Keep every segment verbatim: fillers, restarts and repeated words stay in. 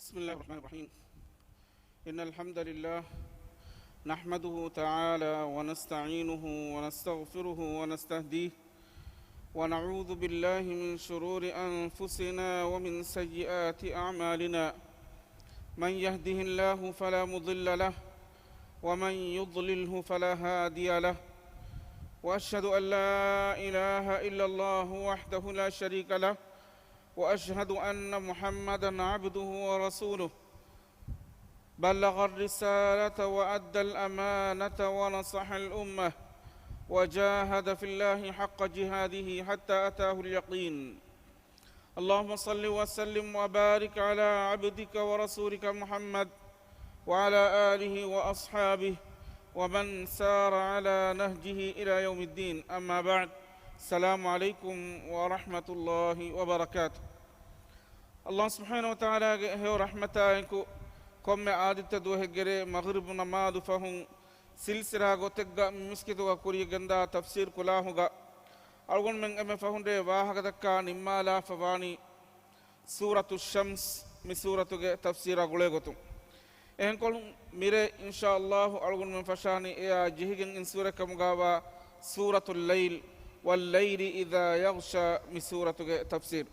بسم الله الرحمن الرحيم. إن الحمد لله نحمده تعالى ونستعينه ونستغفره ونستهديه، ونعوذ بالله من شرور أنفسنا ومن سيئات أعمالنا. من يهده الله فلا مضل له، ومن يضلله فلا هادي له. وأشهد أن لا إله إلا الله وحده لا شريك له، وأشهد أن محمدا عبده ورسوله. بلغ الرسالة وأدى الأمانة ونصح الأمة، وجاهد في الله حق جهاده حتى أتاه اليقين. اللهم صل وسلم وبارك على عبدك ورسولك محمد وعلى آله وأصحابه ومن سار على نهجه إلى يوم الدين. أما بعد. السلام عليكم ورحمة الله وبركاته. ﷲ ސުބްޙާނަހޫ ވަތަޢާލާގެ ހެޔޮ ރަޙްމަތާއެކު، ކޮންމެ އާދިއްތަ ދުވަހެއްގެރޭ މަޣްރިބު ނަމާދު ފަހުން ސިލްސިލާ ގޮތެއްގަ މި މިސްކިތުގަ ކުރިޔަށް ގެންދާ ތަފްސީރު ކުލާހުގަ، އަޅުގަނޑުމެން އެންމެ ފަހުންރޭ ވާހަކަދައްކާ ނިންމާލާފަ ވާނީ ސޫރަތު ޝަމްސް މި ސޫރަތުގެ ތަފްސީރާ ގުޅޭ ގޮތުން. އެހެންކޮށް މިރޭ އިންޝާﷲ އަޅުގަނޑުމެން ފަށާނީ އެއާ ޖެހިގެން އިން ސޫރަތް ކަމުގާވާ ސޫރަތުލް ލައިލް، ވައްލައިލި އިޛާ ޔަޣްޝާ މި ސޫރަތުގެ ތަފްސީރު.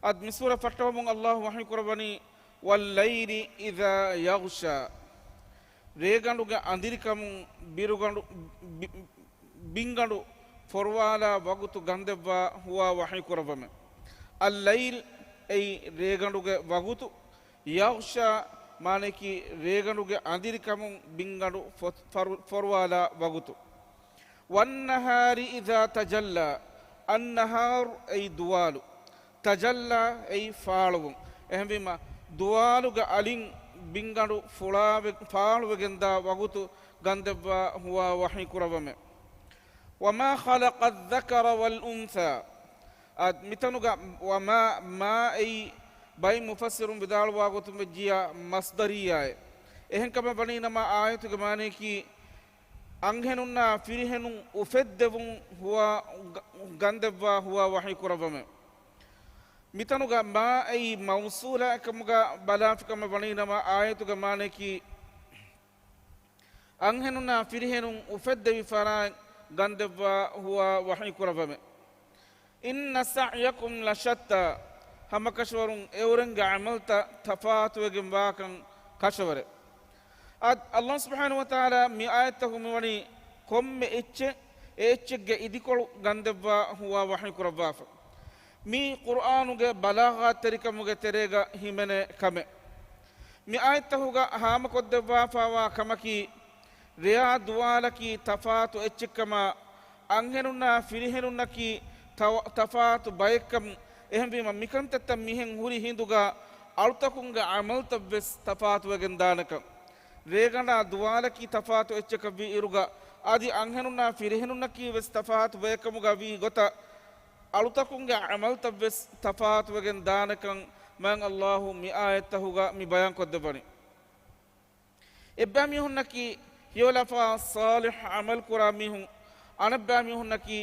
އަދި މި ސޫރަ ފައްޓަވަމުން ﷲ ވަޙީ ކުރައްވަނީ، ވައްލައިލި އިޛާ ޔަޣްޝާ، ރޭގަނޑުގެ އަނދިރިކަމުން ބިރުގަނޑު، ބި-، ބިންގަނޑު ފޮރުވާލާ ވަގުތު ގަންދެއްވާ ހުވާ ވަޙީ ކުރައްވަމެ. އައްލައިލް އެއީ ރޭގަނޑުގެ ވަގުތު، ޔަޣްޝާ މާނަޔަކީ ރޭގަނޑުގެ އަނދިރިކަމުން ބިންގަނޑު ފޮ-، ފަރު-، ފޮރުވާލާ ވަގުތު. ވައްނަހާރި އިޛާ ތަޖައްލާ، އައްނަހާރު އެއީ ދުވާލު، ތަޖައްލާ އެއީ ފާޅުވުން. އެހެންވީމަ، ދުވާލުގެ އަލިން ބިންގަނޑު ފުޅާވެ-، ފާޅުވެގެންދާ ވަގުތު ގަންދެއްވާ ހުވާ ވަޙީ ކުރައްވަމެ. وما خلق الذكر والأنثى. އަދި މިތަނުގަ ވަމާ، މާ އެއީ ބައެއް މުފައްސިރުން ވިދާޅުވާ ގޮތުން ވެއްޖިއްޔާ މަޞްދަރިއްޔާއެއް. އެހެންކަމަށް ވަނީ ނަމަ އާޔަތުގެ މާނަޔަކީ އަންހެނުންނާ ފިރިހެނުން އުފެއްދެވުން ހުވާ ގަ-، ގަންދެއްވާ ހުވާ ވަޙީ ކުރައްވަމެ. މިތަނުގަ މާ އެއީ މައުޞޫލާ އެކަމުގަ ބަލާފިކަމަށް ވަނީ ނަމަ އާޔަތުގެ މާނަޔަކީ އަންހެނުންނާ ފިރިހެނުން އުފެއްދެވި ފަރާތް ގަންދެއްވާ ހުވާ ވަޙީ ކުރައްވަމެ. إن سعيكم لشتى. ހަމަކަށަވަރުން އެއުރެންގެ ޢަމަލްތައް ތަފާތުވެގެން ވާކަން ކަށަވަރެއް. އަދި ﷲ ސުބްޙާނަހޫ ވަތަޢާލާ މި އާޔަތްތަކުން މިވަނީ ކޮންމެ އެއްޗެއް އެ އެއްޗެއްގެ އިދިކޮޅު ގަންދެއްވާ ހުވާ ވަޙީ ކުރައްވާފަ. މީ ޤުރްއާނުގެ ބަލާޣާތްތެރިކަމުގެ ތެރޭގަ ހިމެނޭ ކަމެއް. މި އާޔަތްތަކުގަ ހާމަކޮށްދެއްވާފަވާ ކަމަކީ، ރެޔާ ދުވާލަކީ ތަފާތު އެއްޗެއްކަމާ، އަންހެނުންނާ ފިރިހެނުންނަކީ ތަ-، ތަފާތު ބައެއްކަމުން. އެހެންވީމަ، މިކަންތައްތައް މިހެން ހުރި ހިނދުގަ އަޅުތަކުންގެ ޢަމަލްތައްވެސް ތަފާތުވެގެން ދާނެކަން. ރޭގަނޑާ ދުވާލަކީ ތަފާތު އެއްޗަކަށް ވީ އިރުގަ، އަދި އަންހެނުންނާ ފިރިހެނުންނަކީ ވެސް ތަފާތު ބައެއްކަމުގަ ވީ ގޮތަށް، އަޅުތަކުންގެ ޢަމަލްތައްވެސް ތަފާތުވެގެން ދާނެކަން މާތް ﷲ މި އާޔަތްތަކުގަ މި ބަޔާންކޮށްދެއްވަނީ. އެއްބައިމީހުންނަކީ ހެޔޮލަފާ ޞާލިޙް ޢަމަލުކުރާ މީހުން، އަނެއްބައިމީހުންނަކީ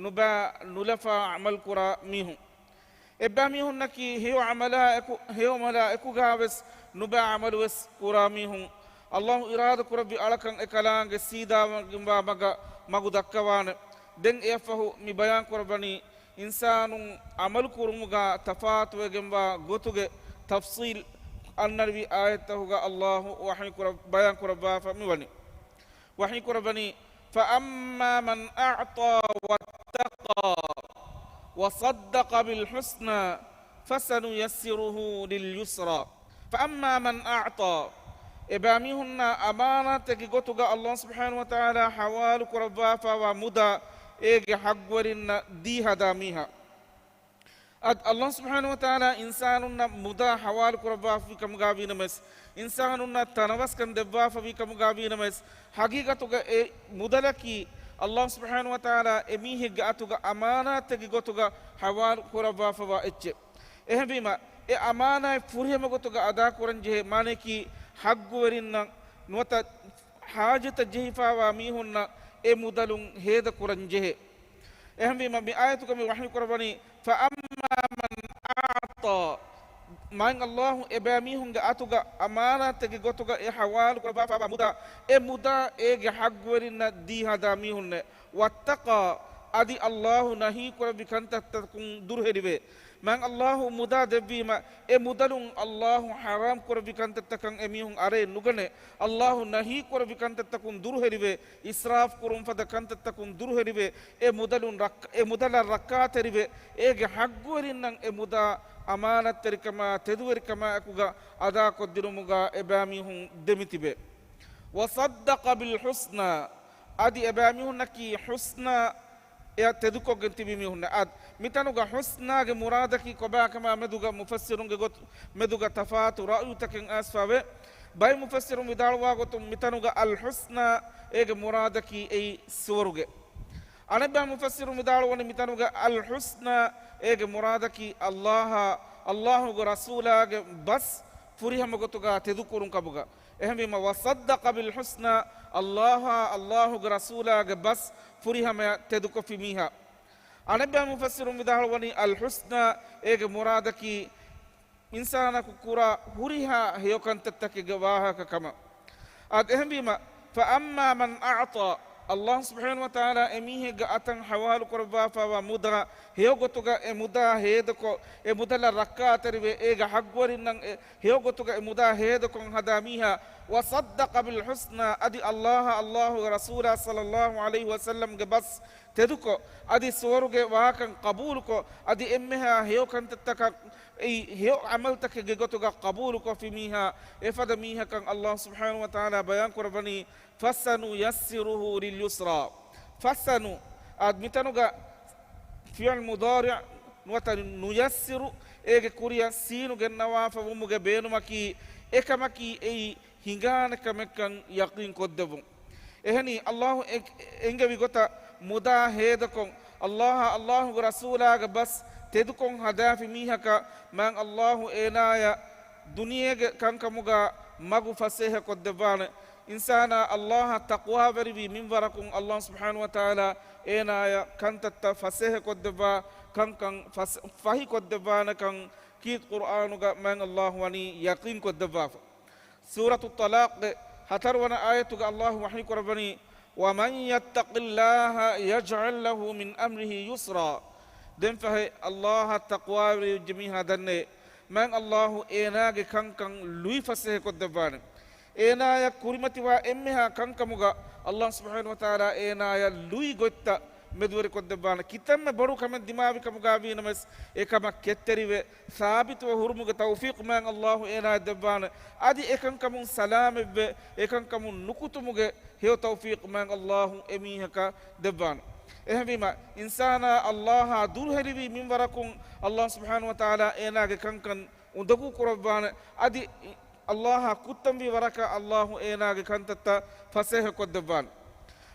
ނުބައި ނުލަފާ ޢަމަލުކުރާ މީހުން. އެއްބައިމީހުންނަކީ ހެޔޮ ޢަމަލާ އެކު، ހެޔޮ ޢަމަލާ އެކުގާވެސް ނުބައި ޢަމަލުވެސް ކުރާ މީހުން. ﷲ އިރާދަކުރެއްވި އަޅަކަށް އެކަލާނގެ ސީދާވެގެންވާ މަގަށް މަގު ދައްކަވާނެ. ދެން އެއަށްފަހު މި ބަޔާންކުރައްވަނީ، އިންސާނުން ޢަމަލުކުރުމުގަ ތަފާތުވެގެންވާ ގޮތުގެ ތަފްޞީލް އަންނަނިވި އާޔަތްތަކުގަ ﷲ ވަޙީކުރަ-، ބަޔާންކުރައްވާފަ މިވަނީ. ވަޙީކުރައްވަނީ، فَأَمَّا مَنْ أَعْطَى وَاتَّقَى وَصَدَّقَ بِالْحُسْنَى فَسَنُيَسِّرُهُ لِلْيُسْرَى. فَأَمَّا مَنْ أَعْطَى، އެބައިމީހުންނަށް އަމާނާތެއްގެ ގޮތުގަ ﷲ ސުބްޙާނަހޫ ވަތަޢާލާ ޙަވާލު ކުރައްވާފައިވާ މުދާ އޭގެ ޙައްޤުވެރިންނަށް ދީހަދާ މީހާ. އަދި ﷲ ސުބްޙާނަހޫ ވަތަޢާލާ އިންސާނުންނަށް މުދާ ޙަވާލު ކުރައްވާފަވި ކަމުގަ ވީނަމަވެސް، އިންސާނުންނަށް ތަނަވަސްކަން ދެއްވާފަވި ކަމުގަ ވީނަމަވެސް، ޙަޤީޤަތުގަ އެ މުދަލަކީ ﷲ ސުބްޙާނަހޫ ވަތަޢާލާ އެމީހެއްގެ އަތުގަ އަމާނާތެއްގެ ގޮތުގަ ޙަވާލު ކުރައްވާފަވާ އެއްޗެއް. އެހެންވީމަ، އެ އަމާނާތް ފުރިހަމަ ގޮތުގަ އަދާކުރަންޖެހޭ، މާނަޔަކީ ޙައްޤުވެރިންނަށް ނުވަތަ ޙާޖަތަށް ޖެހިފައިވާ މީހުންނަށް އެ މުދަލުން ހޭދަކުރަންޖެހޭ. އެހެންވީމަ، މި އާޔަތުގަ މި ވަޙީކުރައްވަނީ، فَأَمَّا مَنْ أَعْطَى، މާތް ﷲ އެބައިމީހުންގެ އަތުގަ އަމާނާތެއްގެ ގޮތުގަ އެ ޙަވާލު ކުރައްވާފައިވާ މުދާ، އެ މުދާ އޭގެ ޙައްޤުވެރިންނަށް ދީހާދާ މީހުންނޭ. وَاتَّقَىٰ، އަދި ﷲ ނަހީ ކުރެއްވި ކަންތައްތަކުން ދުރުހެލިވޭ. މާތް ﷲ މުދާ ދެއްވީމަ، އެ މުދަލުން ﷲ ޙަރާމް ކުރެއްވި ކަންތައްތަކަށް އެމީހުން އަރައެއް ނުގަނޭ. ﷲ ނަހީ ކުރެއްވި ކަންތައްތަކުން ދުރުހެލިވޭ. އިސްރާފް ކުރުން ފަދަ ކަންތައްތަކުން ދުރުހެލިވޭ. އެ މުދަލުން ރައްކ-، އެ މުދަލަށް ރައްކާތެރިވެ، އޭގެ ޙައްޤުވެރިންނަށް އެ މުދާ އަމާނާތްތެރިކަމާ ތެދުވެރިކަމާއެކުގަ އަދާކޮށްދިނުމުގަ އެބައިމީހުން ދެމިތިބޭ. وَصَدَّقَ بِالْحُسْنَىٰ، އަދި އެބައިމީހުންނަކީ ޙުސްނާ އެއަށް ތެދުކޮށްގެން ތިބި މީހުންނޭ. އަދި މިތަނުގަ ޙުސްނާގެ މުރާދަކީ ކޮބާކަމާ މެދުގަ މުފައްސިރުންގެ ގޮތު-، މެދުގަ ތަފާތު ރައުޔުތަކެއް އައިސްފަވޭ. ބައެއް މުފައްސިރުން ވިދާޅުވާ ގޮތުން މިތަނުގަ އަލް ޙުސްނާ އޭގެ މުރާދަކީ އެއީ ސުވަރުގެ. އަނެއްބައި މުފައްސިރުން ވިދާޅުވަނީ މިތަނުގަ އަލް ޙުސްނާ އޭގެ މުރާދަކީ ﷲ، ﷲގެ ރަސޫލާގެ ބަސް ފުރިހަމަ ގޮތުގަ ތެދުކުރުން ކަމުގަ. އެހެންވީމަ، وَصَدَّقَ بِالْحُسْنَىٰ، ﷲއާ ﷲގެ ރަސޫލާގެ ބަސް ފުރިހަމަޔަށް ތެދުކޮށްފި މީހާ. އަނެއްބައި މުފައްސިރުން ވިދާޅުވަނީ އަލް ޙުސްނާ އޭގެ މުރާދަކީ އިންސާނަކު ކުރާ ހުރިހާ ހެޔޮކަންތައްތަކެއްގެ ވާހަކަ ކަމަށް. އަދި އެހެންވީމަ، فَأَمَّا مَنْ أَعْطَىٰ، ﷲ ސުބްޙާނަހޫ ވަތަޢާލާ އެމީހެއްގެ އަތަށް ޙަވާލު ކުރައްވާފައިވާ މުދާ ހެޔޮގޮތުގަ އެ މުދާ ހޭދަކޮށް، އެ މުދަލަށް ރައްކާތެރިވެ، އޭގެ ޙައްޤުވެރިންނަށް އެ ހެޔޮގޮތުގަ އެ މުދާ ހޭދަކޮށް ހަދާ މީހާ، وَصَدَّقَ بِالْحُسْنَىٰ، އަދި ﷲއާ ﷲގެ ރަސޫލާ ޞައްލަﷲު ޢަލައިހި ވަސައްލަމްގެ ބަސް ތެދުކޮށް، އަދި ސުވަރުގެ ވާކަން ޤަބޫލުކޮށް، އަދި އެންމެހާ ހެޔޮ ކަންތައްތަކަށް، އެއީ ހެޔޮ ޢަމަލުތަކެއްގެ ގޮތުގަ ޤަބޫލުކޮށްފި މީހާ، އެފަދަ މީހަކަށް ﷲ ސުބްޙާނަހޫ ވަތަޢާލާ ބަޔާން ކުރައްވަނީ، فَسَنُيَسِّرُهُ لِلْيُسْرَىٰ. ފަސަނު، އަދި މިތަނުގަ ފިޢިލް މުޟާރިޢު ނުވަތަ ނުޔައްސިރު، އޭގެ ކުރިއަށް ސީނު ގެންނަވާފަ ވުމުގެ ބޭނުމަކީ، އެކަމަކީ އެއީ ހިނގާނެ ކަމެއްކަން ޔަޤީން ކޮށްދެއްވުން. އެހެނީ، ﷲ އެ-، އެންގެވި ގޮތަށް މުދާ ހޭދަކޮށް، ﷲއާ ﷲގެ ރަސޫލާގެ ބަސް ތެދުކޮށް ހަދާފި މީހަކަށް މާތް ﷲ އޭނާޔަށް ދުނިޔޭގެ ކަންކަމުގަ މަގު ފަސޭހަކޮށްދެއްވާނެ. އިންސާނާ ﷲއަށް ތަޤްވާވެރިވި މިންވަރަކުން ﷲ ސުބްޙާނަހޫ ވަތަޢާލާ އޭނާޔަށް ކަންތައްތައް ފަސޭހަކޮށްދެއްވާ ކަންކަން ފަސް-، ފަހިކޮށްދެއްވާނެކަން ކީރިތި ޤުރްއާނުގަ މާތް ﷲ ވަނީ ޔަޤީންކޮށްދެއްވާފަ. ސޫރަތު ޠަލާޤްގެ ހަތަރުވަނަ އާޔަތުގަ ﷲ ވަޙީކުރައްވަނީ، وَمَن يَتَّقِ اللَّهَ يَجْعَل لَّهُ مِنْ أَمْرِهِ يُسْرًا. ދެންފަހެ ﷲއަށް ތަޤްވާވެރިވެއްޖެ މީހާ ދަންނޭ، މާތް ﷲ އޭނާގެ ކަންކަން ލުއިފަސޭހަކޮށްދެއްވާނެ. އޭނާޔަށް ކުރިމަތިވާ އެންމެހާ ކަންކަމުގަ ﷲ ސުބްޙާނަހޫ ވަތަޢާލާ އޭނާޔަށް ލުއި ގޮތްތައް މެދުވެރިކޮށްދެއްވާނެ. ކިތަންމެ ބޮޑު ކަމެއް ދިމާވި ކަމުގަ ވީނަމަވެސް، އެކަމަށް ކެތްތެރިވެ، ސާބިތުވެ ހުރުމުގެ ތައުފީޤު މާތް ﷲ އޭނާޔަށް ދެއްވާނެ. އަދި އެކަންކަމުން ސަލާމަތްވެ، އެކަންކަމުން ނުކުތުމުގެ ހެޔޮ ތައުފީޤު މާތް ﷲ އެމީހަކަށް ދެއްވާނެ. އެހެންވީމަ، އިންސާނާ ﷲއާ ދުރުހެލިވި މިންވަރަކުން ﷲ ސުބްޙާނަހޫ ވަތަޢާލާ އޭނާގެ ކަންކަން އުނދަގޫ ކުރައްވާނެ. އަދި ﷲއާ ކުއްތަންވީ ވަރަކަށް ﷲ އޭނާގެ ކަންތައްތައް ފަސޭހަކޮށްދެއްވާނެ.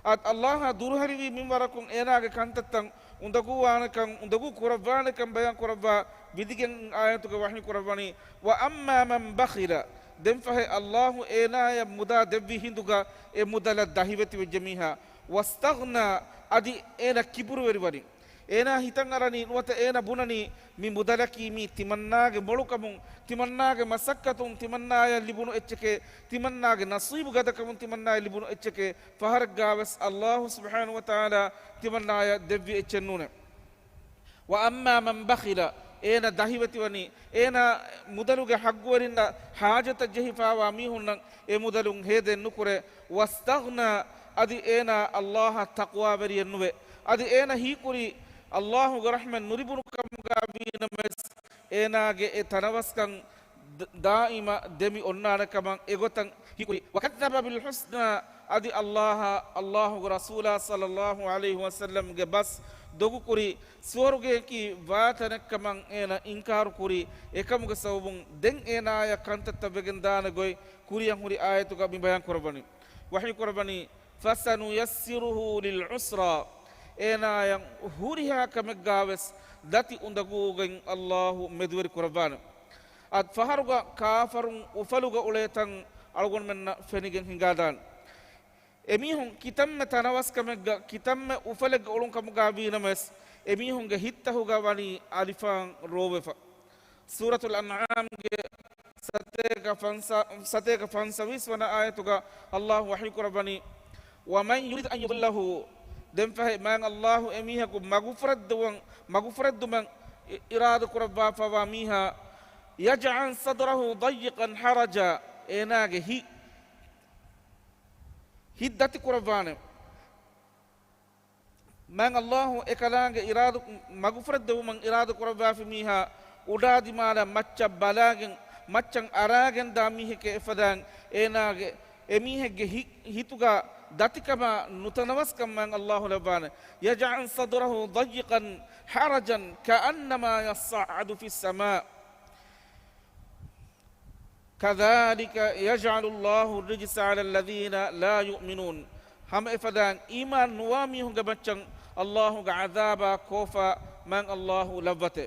އަދި ﷲއާ ދުރުހެލިވި މިންވަރަކުން އޭނާގެ ކަންތައްތައް އުނދަގޫވާނެކަން، އުނދަގޫ ކުރައްވާނެކަން ބަޔާން ކުރައްވާ ވިދިގެން އާޔަތުގަ ވަޙީ ކުރައްވަނީ، وَأَمَّا مَن بَخِلَ، ދެންފަހެ ﷲ އޭނާޔަށް މުދާ ދެއްވި ހިނދުގަ އެ މުދަލަށް ދަހިވެތިވެއްޖެ މީހާ، وَاسْتَغْنَىٰ، އަދި އޭނަ ކިބުރުވެރިވަނީ. އޭނާ ހިތަށް އަރަނީ ނުވަތަ އޭނަ ބުނަނީ މި މުދަލަކީ މީ ތިމަންނާގެ މޮޅުކަމުން، ތިމަންނާގެ މަސައްކަތުން، ތިމަންނާޔަށް ލިބުނު އެއްޗެކޭ، ތިމަންނާގެ ނަސީބު ގަދަކަމުން ތިމަންނާޔަށް ލިބުނު އެއްޗެކޭ. ފަހަރެއްގާވެސް ﷲ ސުބްޙާނަހޫ ވަތަޢާލާ ތިމަންނާޔަށް ދެއްވި އެއްޗެއް ނޫނޭ. وَأَمَّا مَن بَخِلَ، އޭނަ ދަހިވެތިވަނީ، އޭނަ މުދަލުގެ ޙައްޤުވެރިންނަށް ޙާޖަތަށް ޖެހިފައިވާ މީހުންނަށް އެ މުދަލުން ހޭދައެއް ނުކުރޭ. وَاسْتَغْنَىٰ، އަދި އޭނާ ﷲއަށް ތަޤްވާވެރިއެއް ނުވޭ. އަދި އޭނަ ހީކުރީ ﷲގެ ރަޙްމަތް ނުލިބުނު ކަމުގަ ވީނަމަވެސް، އޭނާގެ އެ ތަނަވަސްކަން ދ-، ދާއިމަށް ދެމި އޮންނާނެ ކަމަށް އެގޮތަށް ހީކުރީ. وَكَذَّبَ بِالْحُسْنَىٰ، އަދި ﷲއާ، ﷲގެ ރަސޫލާ ޞައްލަﷲު ޢަލައިހި ވަސައްލަމްގެ ބަސް ދޮގުކުރީ، ސުވަރުގެއަކީ ވާތަނެއްކަމަށް އޭނަ އިންކާރުކުރީ. އެކަމުގެ ސަބަބުން ދެން އޭނާޔަށް ކަންތައްތައް ވެގެންދާނެ ގޮތް ކުރިއަށް ހުރި އާޔަތުގަ މި ބަޔާން ކުރައްވަނީ. ވަޙީ ކުރައްވަނީ، فَسَنُيَسِّرُهُ لِلْعُسْرَىٰ، އޭނާޔަށް ހުރިހާ ކަމެއްގާވެސް ދަތި އުނދަގޫގައި ﷲ މެދުވެރި ކުރައްވާނެ. އަދި ފަހަރުގަ ކާފަރުން އުފަލުގަ އުޅޭ ތަން އަޅުގަނޑުމެންނަށް ފެނިގެން ހިނގާދާނެ. އެމީހުން ކިތަންމެ ތަނަވަސްކަމެއްގަ، ކިތަންމެ އުފަލެއްގަ އުޅުނު ކަމުގަ ވީނަމަވެސް، އެމީހުންގެ ހިތްތަހުގަ ވަނީ އަލިފާން ރޯވެފަ. ސޫރަތުލް އަންޢާމްގެ ސަތޭކަ ފަންސަ-، ސަތޭކަ ފަންސަވީސް ވަނަ އާޔަތުގަ އައްލާހު ވަޙީ ކުރައްވަނީ، وَمَن يُرِدْ أَن يُضِلَّهُ، ދެންފަހެ މާތް އައްލާހު އެމީހަކު މަގުފުރެއްދުވަން، މަގުފުރެއްދުމަށް އި-، އިރާދަކުރައްވާފައިވާ މީހާ، يَجْعَلْ صَدْرَهُ ضَيِّقًا حَرَجًا، އޭނާގެ ހިތް، ހިތް ދަތިކުރައްވާނެ. މާތް އައްލާހު އެކަލާނގެ އިރާދަ، މަގުފުރެއްދެވުމަށް އިރާދަ ކުރައްވާފި މީހާ އުޑާދިމާލަށް މައްޗަށް ބަލާގެން، މައްޗަށް އަރާގެންދާ މީހެކޭ އެފަދައިން، އޭނާގެ، އެމީހެއްގެ ހި-، ހިތުގަ ދަތިކަމާ ނުތަނަވަސްކަން މާތް އައްލާހު ލައްވާނެ. يَجْعَلْ صَدْرَهُ ضَيِّقًا حَرَجًا كَأَنَّمَا يَصَّعَّدُ فِي السَّمَاءِ. كَذَلِكَ يَجْعَلُ اللَّهُ الرِّجْسَ عَلَى الَّذِينَ لَا يُؤْمِنُونَ. ހަމަ އެފަދައިން އީމާން ނުވާ މީހުންގެ މައްޗަށް އައްލާހުގެ ޢަޛާބާ ކޯފާ މާތް އައްލާހު ލައްވަތެ.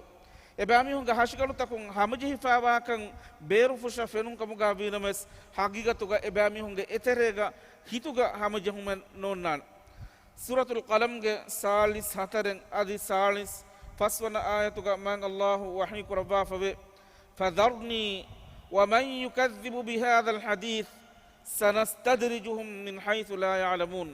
އެބައިމީހުންގެ ހަށިގަނޑުތަކުން ހަމަޖެހިފައިވާކަން ބޭރުފުށަށް ފެނުން ކަމުގަ ވީނަމަވެސް، ހަގީގަތުގަ އެބައިމީހުންގެ އެތެރޭގަ ހިތުގަ ހަމަޖެހުމެއް ނޯންނާނެ. ސޫރަތުލް ޤަލަމްގެ ސާޅީސް ހަތަރެއް އަދި ސާޅީސް ފަސް ވަނަ އާޔަތުގަ މާތް އައްލާހު ވަޙީ ކުރައްވާފަވޭ، فَذَرْنِي وَمَن يُكَذِّبُ بِهَذَا الْحَدِيثِ سَنَسْتَدْرِجُهُم مِّنْ حَيْثُ لَا يَعْلَمُونَ.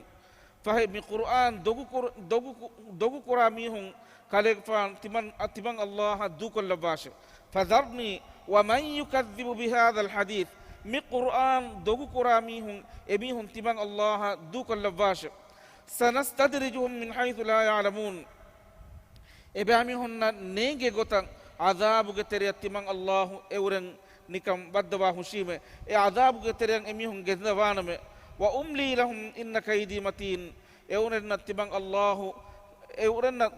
ފަހެ މި ޤުރުއާން ދޮގުކުރ-، ދޮގު-، ދޮގުކުރާ މީހުން ކަލޭގެފާނު ތިމަން، ތިމަން އައްލާހަށް ދޫކޮށްލައްވާށެ. فَذَرْنِي وَمَن يُكَذِّبُ بِهَذَا الْحَدِيثِ، މި ޤުރުއާން ދޮގުކުރާ މީހުން، އެމީހުން ތިމަން އައްލާހަށް ދޫކޮށްލައްވާށެ. سَنَسْتَدْرِجُهُم مِّنْ حَيْثُ لَا يَعْلَمُونَ. އެބައިމީހުންނަށް ނޭނގޭ ގޮތަށް ޢަޛާބުގެ ތެރެއަށް ތިމަން އައްލާހު އެއުރެން ނިކަން ވައްދަވާ ހުށީމޭ. އެ ޢަޛާބުގެ ތެރެއަށް އެމީހުން ގެންދަވާނަމޭ. وَأُمْلِي لَهُمْ إِنَّ كَيْدِي مَتِينٌ. އެއުރެންނަށް ތިމަން އައްލާހު، އެއުރެންނަށް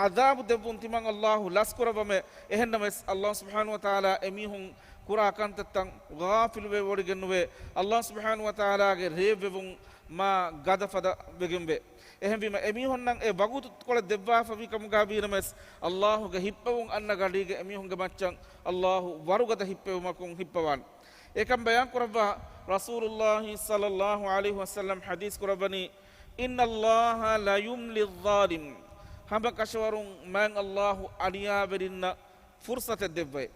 ޢަޛާބު ދެއްވުން ތިމަން އައްލާހު ލަސްކުރައްވަމޭ. އެހެންނަމަވެސް، އައްލާހު ސުބްޙާނަހު ވަތަޢާލާ އެމީހުން ކުރާ ކަންތައްތައް ޣާފިލުވެވޮޑިގެންނުވޭ. އައްލާހު ސުބްޙާނަހު ވަތަޢާލާގެ ރޭއްވެވުން މާ ގަދަފަދަ ވެގެންވޭ. އެހެންވީމަ، އެމީހުންނަށް އެ ވަގުތުކޮޅެއް ދެއްވާފަވި ކަމުގަ ވީނަމަވެސް، އައްލާހުގެ ހިއްޕެވުން އަންނަ ގަޑީގަ އެމީހުންގެ މައްޗަށް އައްލާހު ވަރުގަދަ ހިއްޕެވުމަކުން ހިއްޕަވާނެ. އެކަން ބަޔާން ކުރައްވާ، ރަސޫލުﷲ ޞައްލަﷲ ޢަލައިހި ވަސައްލަމް ޙަދީޘް ކުރައްވަނީ، إِنَّ اللَّهَ لَيُمْلِي لِلظَّالِمِ، ހަމަ ކަށަވަރުން މާތް އައްލާހު އަނިޔާވެރިންނަށް ފުރުޞަތެއް ދެއްވައި.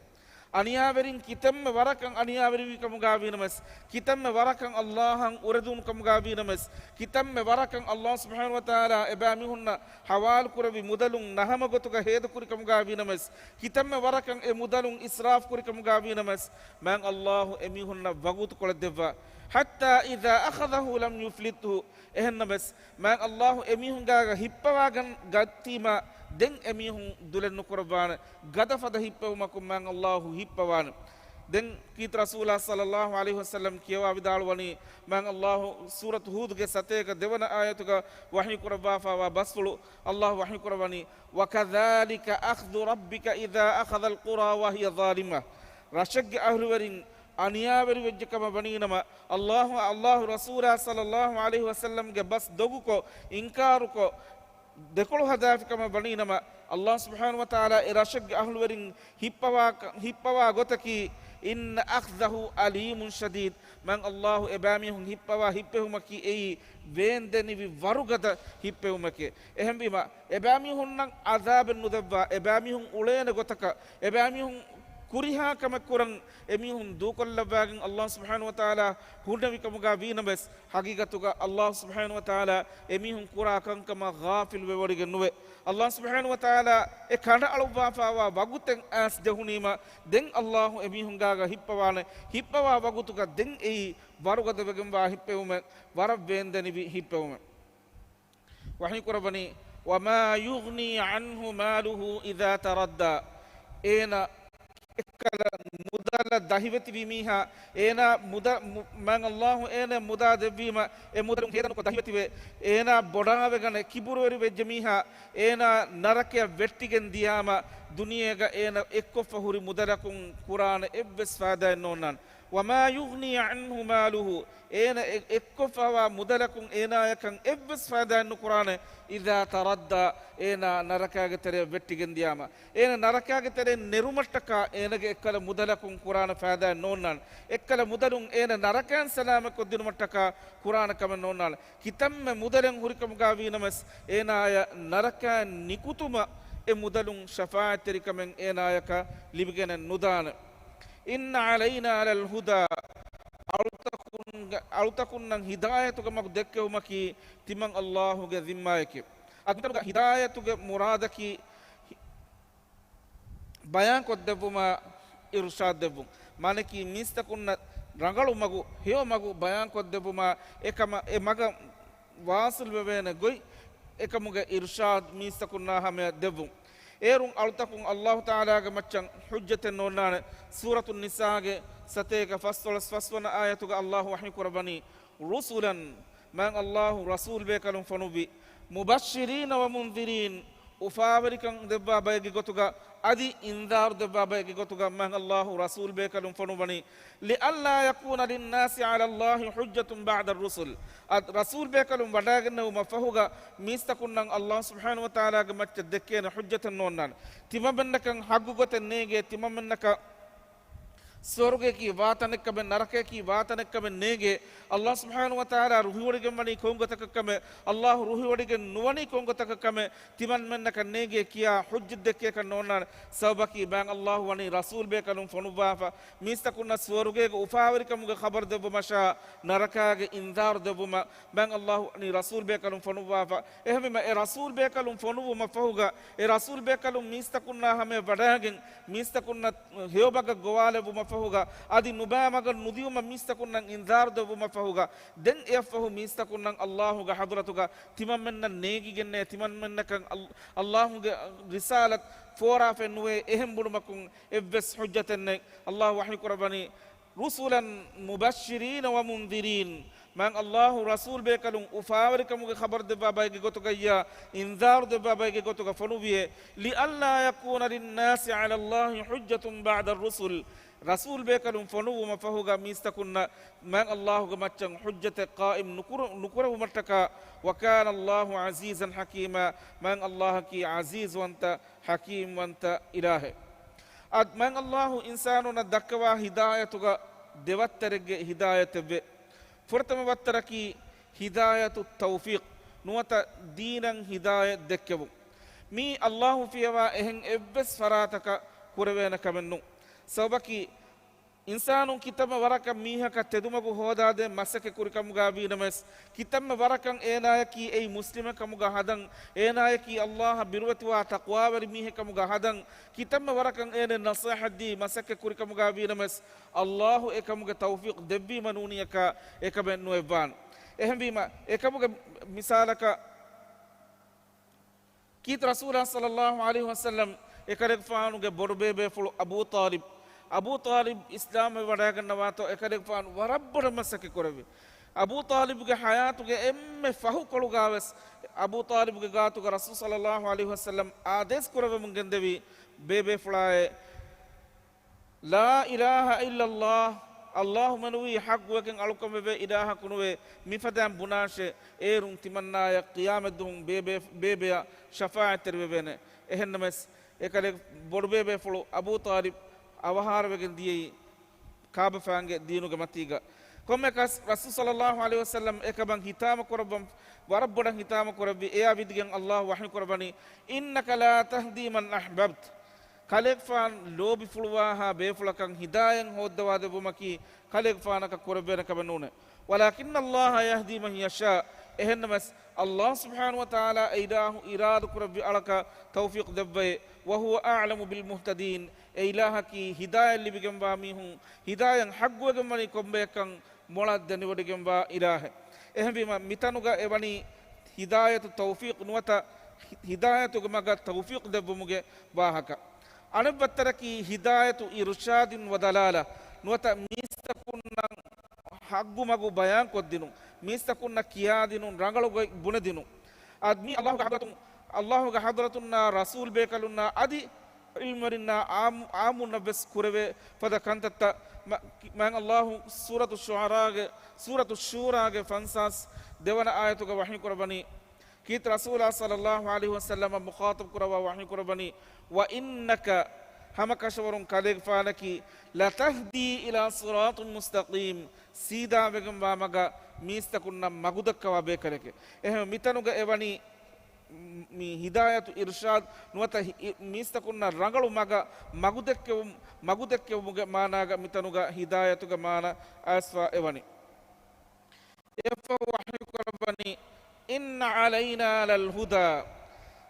އަނިޔާވެރިން ކިތަންމެ ވަރަކަށް އަނިޔާވެރިވި ކަމުގަ ވީނަމަވެސް، ކިތަންމެ ވަރަކަށް އައްލާހަށް އުރެދުނު ކަމުގަ ވީނަމަވެސް، ކިތަންމެ ވަރަކަށް އައްލާހު ސުބްޙާނަހު ވަތަޢާލާ އެބައިމީހުންނަށް ޙަވާލުކުރެއްވި މުދަލުން ނަހަމަ ގޮތުގަ ހޭދަކުރި ކަމުގަ ވީނަމަވެސް، ކިތަންމެ ވަރަކަށް އެ މުދަލުން އިސްރާފް ކުރި ކަމުގަ ވީނަމަވެސް، މާތް އައްލާހު އެމީހުންނަށް ވަގުތުކޮޅެއް ދެއްވާ. حَتَّىٰ إِذَا أَخَذَهُ لَمْ يُفْلِتْهُ. އެހެންނަމަވެސް، މާތް އައްލާހު އެމީހުން ގާގަ ހިއްޕަވާގަން ގަތީމަ، ދެން އެމީހުން ދުލެއް ނުކުރައްވާނެ. ގަދަފަދަ ހިއްޕެވުމަކުން މާތް އައްލާހު ހިއްޕަވާނެ. ދެން ކީރިތި ރަސޫލާ ޞައްލަﷲ ޢަލައިހި ވަސައްލަމް ކިޔަވާ ވިދާޅުވަނީ، މާތް އައްލާހު ސޫރަތު ހޫދުގެ ސަތޭކަ ދެވަނަ އާޔަތުގަ ވަޙީ ކުރައްވާފައިވާ ބަސްފުޅު އައްލާހު ވަޙީ ކުރައްވަނީ، وَكَذَٰلِكَ أَخْذُ رَبِّكَ إِذَا أَخَذَ الْقُرَىٰ وَهِيَ ظَالِمَةٌ. ރަށެއްގެ އަހުލުވެރިން އަނިޔާވެރިވެއްޖެ ކަމަށް ވަނީނަމަ، އައްލާހު، އައްލާހު ރަސޫލާ ޞައްލަﷲ ޢަލައިހި ވަސައްލަމްގެ ބަސް ދޮގުކޮށް، އިންކާރުކޮށް، ދެކޮޅު ހަދާފި ކަމަށް ވަނީނަމަ، އައްލާހު ސުބްޙާނަހު ވަތަޢާލާ އެ ރަށެއްގެ އަހުލުވެރިން ހިއްޕަވާ، ހިއްޕަވާ ގޮތަކީ، إِنَّ أَخْذَهُ أَلِيمٌ شَدِيدٌ. މާތް އައްލާހު އެބައިމީހުން ހިއްޕަވާ ހިއްޕެވުމަކީ އެއީ ވޭންދެނިވި ވަރުގަދަ ހިއްޕެވުމެކޭ. އެހެންވީމަ، އެބައިމީހުންނަށް ޢަޛާބެއް ނުދެއްވާ، އެބައިމީހުން އުޅޭނެ ގޮތަކަށް، އެބައިމީހުން ކުރިހާ ކަމެއް ކުރަން އެމީހުން ދޫކޮށްލައްވާގެން އައްލާހު ސުބްޙާނަހު ވަތަޢާލާ ހުންނެވި ކަމުގަ ވީނަމަވެސް، ޙަޤީޤަތުގަ އައްލާހު ސުބްޙާނަހު ވަތަޢާލާ އެމީހުން ކުރާ ކަންކަމަށް ޣާފިލު ވެވޮޑިގެން ނުވޭ. އައްލާހު ސުބްޙާނަހު ވަތަޢާލާ އެ ކަނޑައަޅުއްވާފައިވާ ވަގުތެއް އައިސް ޖެހުނީމަ، ދެން އައްލާހު އެމީހުން ގާގަ ހިއްޕަވާނެ. ހިއްޕަވާ ވަގުތުގަ ދެން އެއީ ވަރުގަދަ ވެގެންވާ ހިއްޕެވުމެއް، ވަރަށް ވޭންދެނިވި ހިއްޕެވުމެއް. ވަޙީ ކުރައްވަނީ، وَمَا يُغْنِي عَنْهُ مَالُهُ إِذَا تَرَدَّىٰ. އޭނަ އެއްކަލަ މުދަލަށް ދަހިވެތިވި މީހާ، އޭނާ މުދަ-، މު-، މާތް އައްލާހު އޭނަ މުދާ ދެއްވީމަ، އެ މުދަލުން ހޭދަނުކޮށް ދަހިވެތިވެ، އޭނާ ބޮޑާވެގަނެ ކިބުރުވެރި ވެއްޖެ މީހާ، އޭނާ ނަރަކަޔަށް ވެއްޓިގެން ދިޔާމަ، ދުނިޔޭގަ އޭނަ އެއްކޮށްފަ ހުރި މުދަލަކުން ކުރާނެ އެއްވެސް ފައިދާއެއް ނޯންނާނެ. وَمَا يُغْنِي عَنْهُ مَالُهُ، އޭނަ އެ-، އެއްކޮށްފައިވާ މުދަލަކުން އޭނާޔަކަށް އެއްވެސް ފައިދާއެއް ނުކުރާނެ، إِذَا تَرَدَّىٰ، އޭނާ ނަރަކާގެ ތެރެއަށް ވެއްޓިގެން ދިޔާމަ. އޭނަ ނަރަކާގެ ތެރެއިން ނެރުމަށްޓަކާ އޭނަގެ އެއްކަލަ މުދަލަކުން ކުރާނެ ފައިދާއެއް ނޯންނާނެ. އެއްކަލަ މުދަލުން އޭނަ ނަރަކައިން ސަލާމަތްކޮށްދިނުމަށްޓަކާ ކުރާނެ ކަމެއް ނޯންނާނެ. ކިތަންމެ މުދަލެއް ހުރިކަމުގަ ވީނަމަވެސް، އޭނާޔަށް ނަރަކައިން ނިކުތުމަށް އެ މުދަލުން ޝަފާޢަތްތެރިކަމެއް އޭނާޔަކަށް ލިބިގެނެއް ނުދާނެ. إن علينا للهدى، އަޅުތަކުން، އަޅުތަކުންނަށް ހިދާޔަތުގެ މަގު ދެއްކެވުމަކީ ތިމަން ﷲ ގެ ޒިންމާއެކޭ. އަދި ހިދާޔަތުގެ މުރާދަކީ ބަޔާންކޮށްދެއްވުމާ އިރުޝާދު ދެއްވުން. މާނައަކީ މީސްތަކުންނަށް ރަނގަޅު މަގު، ހެޔޮ މަގު ބަޔާންކޮށްދެއްވުމާ، އެކަމަށް އެ މަގަށް ވާސިލްވެވޭނެ ގޮތް، އެކަމުގެ އިރުޝާދު މީސްތަކުންނާ ހަމަޔަށް ދެއްވުން. އޭރުން އަޅުތަކުން ﷲ ތަޢާލާގެ މައްޗަށް ޙުއްޖަތެއް ނޯންނާނެ. ސޫރަތު ނިސާގެ ސަތޭކަ ފަސްދޮޅަސް ފަސްވަނަ އާޔަތުގަ ﷲ ވަޙީކުރައްވަނީ، رُسُلًا، މާތް ﷲ ރަސޫލްބޭކަލުން ފޮނުއްވި، مُبَشِّرِينَ وَمُنذِرِينَ، އުފާވެރިކަން ދެއްވާ ބައެއްގެ ގޮތުގަ، އަދި އިންޒާރު ދެއްވާ ބައެއްގެ ގޮތުގަ މާތް ﷲ ރަސޫލްބޭކަލުން ފޮނުއްވަނީ، لِئَلَّا يَكُونَ لِلنَّاسِ عَلَى اللَّهِ حُجَّةٌ بَعْدَ الرُّسُلِ. އަދި ރަސޫލްބޭކަލުން ވަޑައިގެންނެވުމަށް ފަހުގަ މީސްތަކުންނަށް ﷲ ސުބްޙާނަހޫ ވަތަޢާލާގެ މައްޗަށް ދެއްކޭނެ ޙުއްޖަތެއް ނޯންނާނެ. ތިމަންމެންނަކަށް ޙައްޤު ގޮތެއް ނޭނގޭ، ތިމަންމެންނަކަށް ސުވަރުގެއަކީ ވާތަނެއްކަމެއް، ނަރަކަޔަކީ ވާތަނެއްކަމެއް ނޭނގޭ. ﷲ ސުބްޙާނަހޫ ވަތަޢާލާ ރުހިވޮޑިގެންވަނީ ކޮންގޮތަކަށްކަމެއް، ﷲ ރުހިވޮޑިގެން ނުވަނީ ކޮންގޮތަކަށްކަމެއް، ތިމަންމެންނަކަށް ނޭނގޭ ކިޔާ ޙުއްޖަތް ދެއްކޭކަށް ނޯންނާނެ. ސަބަބަކީ މާތް ﷲ ވަނީ ރަސޫލްބޭކަލުން ފޮނުއްވާފަ، މީސްތަކުންނަށް ސުވަރުގޭގެ އުފާވެރިކަމުގެ ޚަބަރު ދެއްވުމަށާ، ނަރަކާގެ އިންޒާރު ދެއްވުމަށް މާތް ﷲ ވަނީ ރަސޫލްބޭކަލުން ފޮނުއްވާފަ. އެހެންވީމަ، އެ ރަސޫލްބޭކަލުން ފޮނުއްވުމަށް ފަހުގަ، އެ ރަސޫލްބޭކަލުން މީސްތަކުންނާ ހަމަޔަށް ވަޑައިގެން، މީސްތަކުންނަށް ހެޔޮމަގަށް ގޮވާލެއްވުމަށްފަހުގަ، އަދި ނުބައި މަގަށް ނުދިޔުމަށް މީސްތަކުންނަށް އިންޒާރު ދެއްވުމަށްފަހުގަ، ދެން އެއަށްފަހު މީސްތަކުންނަށް ﷲ ގެ ޙަޟްރަތުގަ ތިމަންމެންނަށް ނޭނގިގެންނޭ، ތިމަންމެންނަކަށް އަލް-، ﷲ ގެ ރިސާލަތު ފޯރާފައެއް ނުވޭ. އެހެން ބުނުމަކުން އެއްވެސް ޙުއްޖަތެއް ނެތް. ﷲ ވަޙީކުރައްވަނީ، رُسُلًا مُبَشِّرِينَ وَمُنذِرِينَ. މާތް ﷲ ރަސޫލްބޭކަލުން އުފާވެރިކަމުގެ ޚަބަރު ދެއްވާ ބައެއްގެ ގޮތުގައްޔާ، އިންޒާރު ދެއްވާ ބައެއްގެ ގޮތުގަ ފޮނުއްވިއޭ، لِئَلَّا يَكُونَ لِلنَّاسِ عَلَى اللَّهِ حُجَّةٌ بَعْدَ الرُّسُلِ. ރަސޫލްބޭކަލުން ފޮނުއްވުމަށް ފަހުގަ މީސްތަކުންނަށް މާތް ﷲ ގެ މައްޗަށް ޙުއްޖަތެއް ޤާއިމް ނުކުރ-، ނުކުރެވުމަށްޓަކާ، وَكَانَ اللَّهُ عَزِيزًا حَكِيمًا، މާތް ﷲ އަކީ ޢަޒީޒްވަންތަ، ޙަކީމްވަންތަ އިލާހެއް. އަދި މާތް ﷲ އިންސާނުންނަށް ދައްކަވާ ހިދާޔަތުގަ ދެވައްތަރެއްގެ ހިދާޔަތެއްވޭ. ފުރަތަމަ ވައްތަރަކީ ހިދާޔަތު ތައުފީޤް، ނުވަތަ ދީނަށް ހިދާޔަތް ދެއްކެވުން. މީ ﷲ ފިޔަވާ އެހެން އެއްވެސް ފަރާތަކަށް ކުރެވޭނެ ކަމެއް ނޫން. ސަބަބަކީ، އިންސާނުން ކިތަންމެ ވަރަކަށް މީހަކަށް ތެދުމަގު ހޯދާދޭން މަސައްކަތް ކުރިކަމުގަ ވީނަމަވެސް، ކިތަންމެ ވަރަކަށް އޭނާޔަކީ އެއީ މުސްލިމެއް ކަމުގަ ހަދަން، އޭނާޔަކީ ﷲ އަށް ބިރުވެތިވާ ތަޤްވާވެރި މީހެއް ކަމުގަ ހަދަން، ކިތަންމެ ވަރަކަށް އޭނަ ނަޞޭޙަތްދީ މަސައްކަތް ކުރިކަމުގަ ވީނަމަވެސް، ﷲ އެކަމުގެ ތައުފީޤް ދެއްވީމަ ނޫނިއްޔަކާ އެކަމެއް ނުއެއްވާނެ. އެހެންވީމަ، އެކަމުގެ މިސާލަކަށް، ކީރިތި ރަސޫލާ ޞައްލައްލާހު ޢަލައިހި ވަސައްލަމް އެކަލޭގެފާނުގެ ބޮޑުބޭބޭފުޅު އަބޫ ޠާލިބް، އަބޫ ޠާލިބް އިސްލާމްވެ ވަޑައިގަންނަވާތޯ އެކަލޭގެފާނު ވަރަށް ބޮޑަށް މަސައްކަތް ކުރެއްވި. އަބޫ ޠާލިބްގެ ޙަޔާތުގެ އެންމެ ފަހުކޮޅުގަވެސް އަބޫ ޠާލިބްގެ ގާތުގަ ރަސޫލު ޞައްލައްލާހު ޢަލައިހި ވަސައްލަމް އާދޭސް ކުރެއްވަމުން ގެންދެވީ، ބޭބޭފުޅާއޭ، لا إله إلا الله، ﷲ މެނުވީ ޙައްޤުވެގެން އަޅުކަމެވޭ އިލާހަކު ނުވޭ، މިފަދައިން ބުނާށޭ، އޭރުން ތިމަންނާޔަށް ޤިޔާމަތްދުވަހު ބޭބެ، ބޭބެއަށް ޝަފާޢަތްތެރިވެވޭނެ. އެހެންނަމަވެސް، އެކަލޭ ބޮޑުބޭބޭފުޅު އަބޫ ޠާލިބް އަވަހާރަވެގެން ދިޔައީ ކާބަފާންގެ ދީނުގެ މަތީގަ. ކޮންމެއަކަސް، ރަސޫލު ޞައްލައްލާހު ޢަލައިހި ވަސައްލަމް އެކަމަށް ހިތާމަ ކުރައްވަން، ވަރަށް ބޮޑަށް ހިތާމަ ކުރެއްވި. އެއާ ވިދިގެން ﷲ ވަޙީ ކުރައްވަނީ، إِنَّكَ لَا تَهْدِي مَنْ أَحْبَبْتَ. ކަލޭގެފާނު ލޯބިފުޅުވާހާ ބޭފުޅަކަށް ހިދާޔަތް ހޯއްދަވާ ދެއްވުމަކީ ކަލޭގެފާނަކަށް ކުރެވޭނެ ކަމެއް ނޫނޭ. وَلَكِنَّ اللَّهَ يَهْدِي مَنْ يَشَاءُ. އެހެންނަމަވެސް، ﷲ ސުބްޙާނަހު ވަތަޢާލާ އެ އިލާހު އިރާދަކުރެއްވި އަޅަކަށް ތައުފީޤު ދެއްވައޭ. وَهُوَ أَعْلَمُ بِالْمُهْتَدِينَ. އެ އިލާހަކީ ހިދާޔަތް ލިބިގެންވާ މީހުން، ހިދާޔަތް ޙައްޤުވެގެންވަނީ ކޮންބަޔަކަން މޮޅަށް ދެނެވޮޑިގެންވާ އިލާހެއް. އެހެންވީމަ، މިތަނުގަ އެވަނީ ހިދާޔަތު ތައުފީޤު ނުވަތަ ހި-، ހިދާޔަތުގެ މަގަށް ތައުފީޤު ދެއްވުމުގެ ވާހަކަ. އަނެއް ވައްތަރަކީ ހިދާޔަތު އިރުޝާދިން ވަދަލާލަ ނުވަތަ މީސްތަކުންނަށް ޙައްޤު މަގު ބަޔާންކޮށްދިނުން، މީސްތަކުންނަށް ކިޔާދިނުން، ރަނގަޅު ގޮތް ބުނެދިނުން. އަދި މީ ﷲ ގެ ޙަޟްރަތުން، ﷲ ގެ ޙަޟްރަތުންނާ ރަސޫލް ބޭކަލުންނާ އަދި ޢިލްމުވެރިންނާ ޢާއްމު-، ޢާއްމުންނަށްވެސް ކުރެވޭ ފަދަ ކަންތައްތައް މަ-، މާތް ﷲ ސޫރަތު ޝުޢަރާގެ، ސޫރަތު ޝޫރާގެ ފަންސާސް ދެވަނަ އާޔަތުގަ ވަޙީ ކުރައްވަނީ. ކީރިތި ރަސޫލާ ޞައްލައްލާހު ޢަލައިހި ވަސައްލަމަށް މުޚާޠަބު ކުރައްވާ ވަޙީ ކުރައްވަނީ، وَإِنَّكَ، ހަމަކަށަވަރުން ކަލޭގެފާނަކީ، لَتَهْدِي إِلَىٰ صِرَاطٍ مُّسْتَقِيمٍ، ސީދާވެގެންވާ މަގަށް މީސްތަކުންނަށް މަގުދައްކަވާ ބޭކަލެކޭ. އެހެން މިތަނުގަ އެވަނީ މި ހިދާޔަތު އިރްޝާދު ނުވަތަ ހި-، މީސްތަކުންނަށް ރަނގަޅު މަގަށް މަގުދެއްކެވު-، މަގުދެއްކެވުމުގެ މާނާގަ މިތަނުގަ ހިދާޔަތުގެ މާނަ އައިސްފާ އެވަނީ. އެފަހު ވަޙީކުރައްވަނީ، "އިންނަ ޢަލައިނާ ލަލް ހުދާ."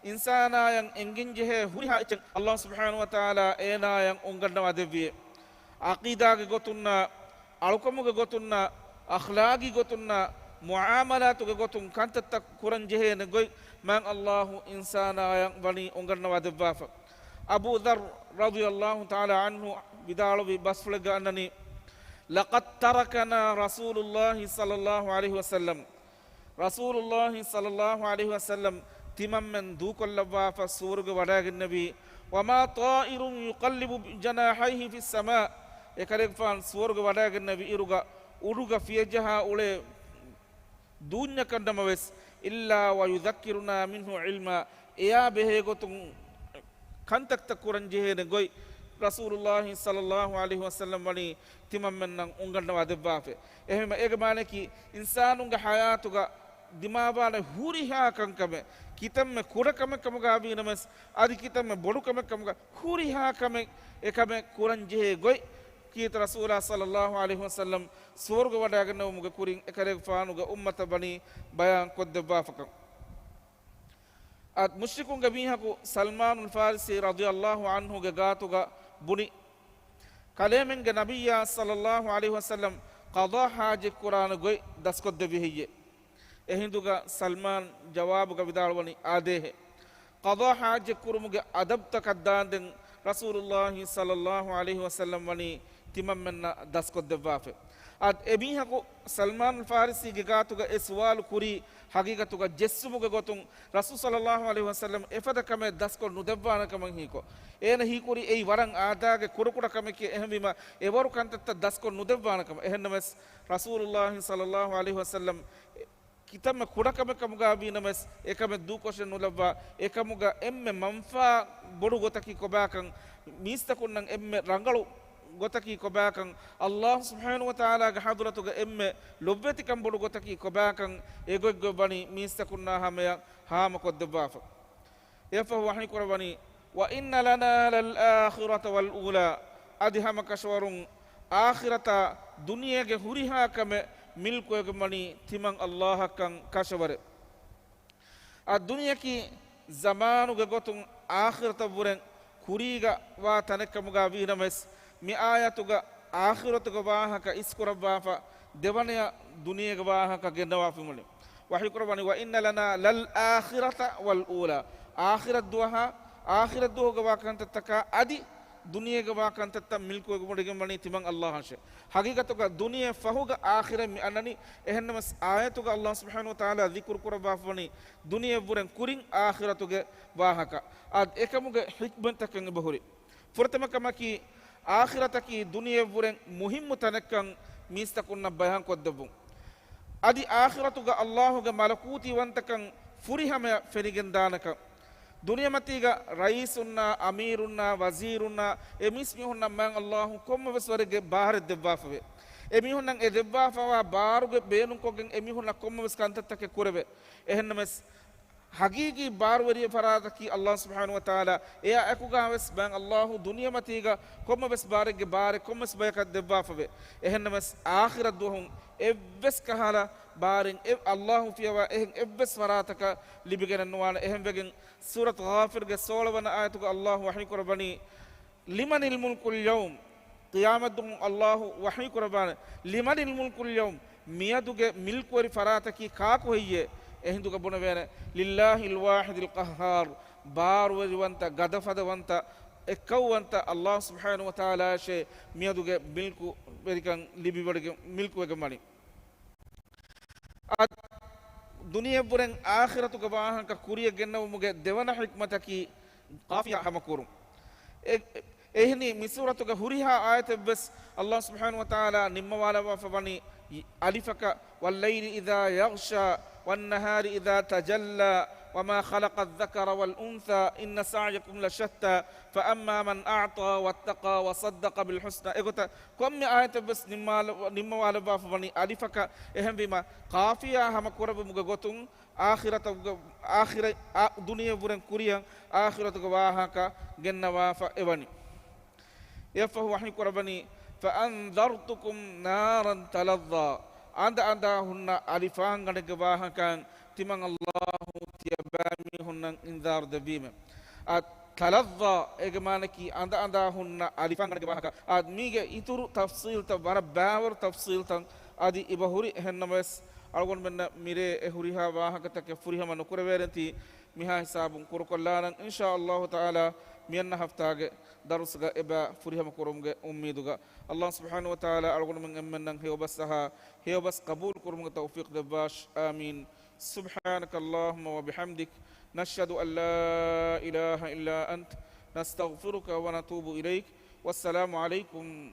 އިންސާނާޔަށް އެނގެންޖެހޭ ހުރިހާ އެއްޗެއް އައްލާހު ސުބްޙާނަހު ވަތަޢާލާ އޭނާޔަށް އުނގަންނަވާ ދެއްވިއޭ. ޢަޤީދާގެ ގޮތުންނާ، އަޅުކަމުގެ ގޮތުންނާ، އަޚްލާގީ ގޮތުންނާ، މުޢާމަލާތުގެ ގޮތުން ކަންތައްތައް ކުރަން ޖެހޭނެ ގޮތް މާތް އައްލާހު އިންސާނާޔަށް ވަނީ އުނގަންނަވާ ދެއްވާފަ. އަބޫ ޛައްރު ރަޟިޔައްލާހު ތަޢާލާ ޢަންހު ވިދާޅުވި ބަސްފުޅެއްގަ އަންނަނީ، "لقد تركنا رسول الله صلى الله عليه وسلم." ރަސޫލުﷲ ޞައްލަﷲ ޢަލައިހި ވަސައްލަމް ތިމަންމެން ދޫކޮށްލައްވާފަ ސުވަރުގެ ވަޑައިގެންނެވީ، "وما طائر يقلب جناحيه في السماء." އެކަލޭގެފާނު ސުވަރުގެ ވަޑައިގެންނެވި އިރުގަ އުޑުގަ ފިޔަޖަހާ އުޅޭ ދޫންޏަކަށް ނަމަވެސް، "إلا ويذكرنا منه علما." އެޔާ ބެހޭގޮތުން ކަންތައްތައް ކުރަން ޖެހޭނެ ގޮތް ރަސޫލުﷲ ޞައްލަﷲ ޢަލައިހި ވަސައްލަމް ވަނީ ތިމަންމެންނަށް އުނގަންނަވާ ދެއްވާފަ. އެހެންވީމަ އޭގެ މާނައަކީ، އިންސާނުންގެ ޙަޔާތުގަ ދިމާވާނެ ހުރިހާ ކަންކަމެއް، ކިތަންމެ ކުޑަ ކަމެއް ކަމުގަ ވީނަމަވެސް، އަދި ކިތަންމެ ބޮޑު ކަމެއް ކަމުގަ، ހުރިހާ ކަމެއް އެކަމެއް ކުރަން ޖެހޭ ގޮތް ކީރިތި ރަސޫލާ ޞައްލަﷲ ޢަލައިހި ވަސައްލަމް ސުވަރުގެ ވަޑައިގެންނެވުމުގެ ކުރިން އެކަލޭގެފާނުގެ އުއްމަތަށް ވަނީ ބަޔާން ކޮށްދެއްވާފަކަން. އަދި މުޝްރިކުންގެ މީހަކު ސަލްމާނުލް ފާރިސީ ރަޟިޔަﷲ ޢަންހުގެ ގާތުގަ ބުނި، ކަލޭމެންގެ ނަބިއްޔާ ޞައްލަﷲ ޢަލައިހި ވަސައްލަމް ޤަޟާ ޙާޖަތް ކުރާނެ ގޮތް ދަސްކޮށްދެއްވި ހެއްޔޭ؟ އެހިނދުގަ ސަލްމާން ޖަވާބުގަ ވިދާޅުވަނީ، އާދޭހޭ. ޤަޟާ ޙާޖަތް ކުރުމުގެ އަދަބުތަކަށް ދާންދެން ރަސޫލުﷲ ޞައްލަﷲ ޢަލައިހި ވަސައްލަމް ވަނީ ތިމަންމެންނަށް ދަސްކޮށްދެއްވާފަ. އަދި އެމީހަކު ސަލްމާނުލް ފާރިސީގެ ގާތުގަ އެ ސުވާލު ކުރީ ހަގީގަތުގަ ޖެއްސުމުގެ ގޮތުން، ރަސޫލު ޞައްލަﷲ ޢަލައިހި ވަސައްލަމް އެފަދަ ކަމެއް ދަސްކޮށް ނުދެއްވާނެ ކަމަށް ހީކޮށް، އޭނަ ހީކުރީ އެއީ ވަރަށް އާދާގެ ކުޑަކުޑަ ކަމެކޭ، އެހެންވީމަ އެވަރު ކަންތައްތައް ދަސްކޮށް ނުދެއްވާނެ ކަމަށް. އެހެންނަމަވެސް، ރަސޫލުﷲ ޞައްލަﷲ ޢަލައިހި ވަސައްލަމް ކިތަންމެ ކުޑަކަމެއް ކަމުގަ ވީނަމަވެސް، އެކަމެއް ދޫކޮށެއް ނުލައްވާ، އެކަމުގަ އެންމެ މަންފާ ބޮޑު ގޮތަކީ ކޮބާކަން، މީސްތަކުންނަށް އެންމެ ރަނގަޅު ގޮތަކީ ކޮބާކަން، އައްލާހު ސުބްޙާނަހު ވަތަޢާލާގެ ޙަޟްރަތުގަ އެންމެ ލޮބުވެތިކަން ބޮޑު ގޮތަކީ ކޮބާކަން، އެގޮތްގޮތް ވަނީ މީސްތަކުންނާ ހަމަޔަށް ހާމަކޮށްދެއްވާފަ. އެފަހު ވަޙީކުރައްވަނީ، "وإن لنا للآخرة والأولى." އަދި ހަމަ ކަށަވަރުން އާޚިރަތާ ދުނިޔޭގެ ހުރިހާ ކަމެއް މިލްކުވެގެންވަނީ ތިމަން އައްލާހަށްކަން ކަށަވަރެއް. އަދި ދުނިޔެއަކީ ޒަމާނުގެ ގޮތުން އާޚިރަތަށްވުރެން ކުރީގަ ވާ ތަނެއްކަމުގަ ވީނަމަވެސް، މި އާޔަތުގަ އާޚިރަތުގެ ވާހަކަ އިސްކުރައްވާފަ، ދެވަނަޔަށް ދުނިޔޭގެ ވާހަކަ ގެންނަވާފައިވަނީ. ވަޙީކުރައްވަނީ، "وإن لنا للآخرة والأولى." އާޚިރަތް ދުވަހާ، އާޚިރަތް ދުވަހުގަ ވާ ކަންތައްތަކާ އަދި ދުނިޔޭގެ ވާ ކަންތައްތައް މިލްކުވެގެންވަނީ ތިމަން އައްލާހަށޭ. ހަގީގަތުގަ ދުނިޔެ ފަހުގަ އާޚިރަތް މި އަންނަނީ. އެހެންނަމަވެސް، އާޔަތުގަ އައްލާހު ސުބްޙާނަހު ވަތަޢާލާ ޛިކުރު ކުރައްވާފަވަނީ ދުނިޔެއަށްވުރެން ކުރިން އާޚިރަތުގެ ވާހަކަ. އާދެ، އެކަމުގެ ޙިކްމަތްތަކެއް އެބަހުރި. ފުރަތަމަ ކަމަކީ، އާޚިރަތަކީ ދުނިޔެއަށްވުރެން މުހިއްމު ތަނެއްކަން މީސްތަކުންނަށް ބަޔާންކޮށްދެއްވުން. އަދި އާޚިރަތުގަ އައްލާހުގެ މަލަކޫތީވަންތަކަން ފުރިހަމަޔަށް ފެނިގެންދާނެކަން. ދުނިޔެމަތީގަ ރައީސުންނާ، އަމީރުންނާ، ވަޒީރުންނާ، އެ މީސްމީހުންނަށް މާތް އައްލާހު ކޮންމެވެސް ވަރެއްގެ ބާރެއް ދެއްވާފަވޭ. އެމީހުންނަށް އެ ދެއްވާފަވާ ބާރުގެ ބޭނުންކޮށްގެން އެމީހުންނަށް ކޮންމެވެސް ކަންތައްތަކެއް ކުރެވޭ. އެހެންނަމަވެސް، ހަގީގީ ބާރުވެރި ފަރާތަކީ އައްލާހު ސުބްޙާނަހު ވަތަޢާލާ. އެއާ އެކުގަވެސް މާތް އައްލާހު ދުނިޔެމަތީގަ ކޮންމެވެސް ބާރެއްގެ ބާރެއް ކޮންމެވެސް ބަޔަކަށް ދެއްވާފަވޭ. އެހެންނަމަވެސް، އާޚިރަތް ދުވަހުން އެއްވެސް ކަހަލަ ބާރެއް އެ އައްލާހު ފިޔަވާ އެހެން އެއްވެސް ފަރާތަކަށް ލިބިގެނެއް ނުވާނެ. އެހެންވެގެން، ސޫރަތު ޣާފިރުގެ ސޯޅަވަނަ އާޔަތުގަ އައްލާހު ވަޙީކުރައްވަނީ، "لمن الملك اليوم؟" ޤިޔާމަތްދުވަހު އައްލާހު ވަޙީކުރައްވާނެ، "لمن الملك اليوم؟" މިއަދުގެ މިލްކުވެރި ފަރާތަކީ ކާކު ހެއްޔޭ؟ އެހިނދުގަ ބުނެވޭނެ، "لله الواحد القهار." ބާރުވެރިވަންތަ، ގަދަފަދަވަންތަ، އެއްކައުވަންތަ އައްލާހު ސުބްޙާނަހު ވަތަޢާލާއަށޭ މިއަދުގެ މިލްކުވެރިކަން ލިބިވަޑިގެ-، މިލްކުވެގެން ވަނީ. އަދި ދުނިޔެއަށްވުރެން އާޚިރަތުގެ ވާހަކަ ކުރިޔަށް ގެންނެވުމުގެ ދެވަނަ ޙިކްމަތަކީ ޤާފިޔާ ހަމަކުރުން. އެ-، އެހެނީ މި ސޫރަތުގެ ހުރިހާ އާޔަތެއްވެސް އައްލާހު ސުބްޙާނަހު ވަތަޢާލާ ނިންމަވާލައްވާފަ ވަނީ އަލިފަކަށް، "والليل إذا يغشى، والنهار إذا تجلى، وما خلق الذكر والأنثى إن سعيكم لشتى فأما من أعطى واتقى وصدق بالحسنى. އެގޮތަށް ކޮންމެ އާޔަތެއް ވެސް ނިންމާލަ-، ނިންމަވާލައްވާފަ ވަނީ އަލިފަކަށް. އެހެންވީމަ، ޤާފިޔާ ހަމަ ކުރެއްވުމުގެ ގޮތުން އާޚިރަތުގެ، އާޚިރަ-، އާ، ދުނިޔެ ވުރެން ކުރިޔަށް އާޚިރަތުގެ ވާހަކަ ގެންނަވާފަ އެވަނީ. އެއަށްފަހު ވަޙީ ކުރައްވަނީ، فأنذرتكم نارا تلظى. އަނދަ އަނދާ ހުންނަ އަލިފާންގަނޑެއްގެ ވާހަކައިން ތިމަން އައްލާހު ތިޔަބައިމީހުންނަށް އިންޒާރު ދެއްވީމެ. އާ، ތަލައްޒާ އޭގެ މާނައަކީ އަނދަ އަނދާ ހުންނަ އަލިފާންގަނޑެއްގެ ވާހަކަ. އާ، މީގެ އިތުރު ތަފްޞީލްތައް، ވަރަށް ބާވަރު ތަފްޞީލްތައް އަދި އިބަހުރި. އެހެންނަމަވެސް، އަޅުގަނޑުމެންނަށް މިރޭ އެ ހުރިހާ ވާހަކަތަކެއް ފުރިހަމަ ނުކުރެވޭނެތީ، މިހާ ހިސާބުން ކުރުކޮށްލާނަން. އިންޝާ އައްލާހު ތަޢާލާ، މިއަންނަ ހަފްތާގެ ދަރުސްގަ އެބަ ފުރިހަމަ ކުރުމުގެ އުއްމީދުގަ. އައްލާހު ސުބްޙާނަހު ވަ ތަޢާލާ އަޅުގަނޑުމެން އެންމެންނަށް ހެޔޮބަސް އަހާ، ހެޔޮބަސް ޤަބޫލު ކުރުމުގެ ތައުފީޤު ދެއްވާށި. އާމީން. سبحانك اللهم وبحمدك، نشهد أن لا إله إلا أنت، نستغفرك ونتوب إليك. والسلام عليكم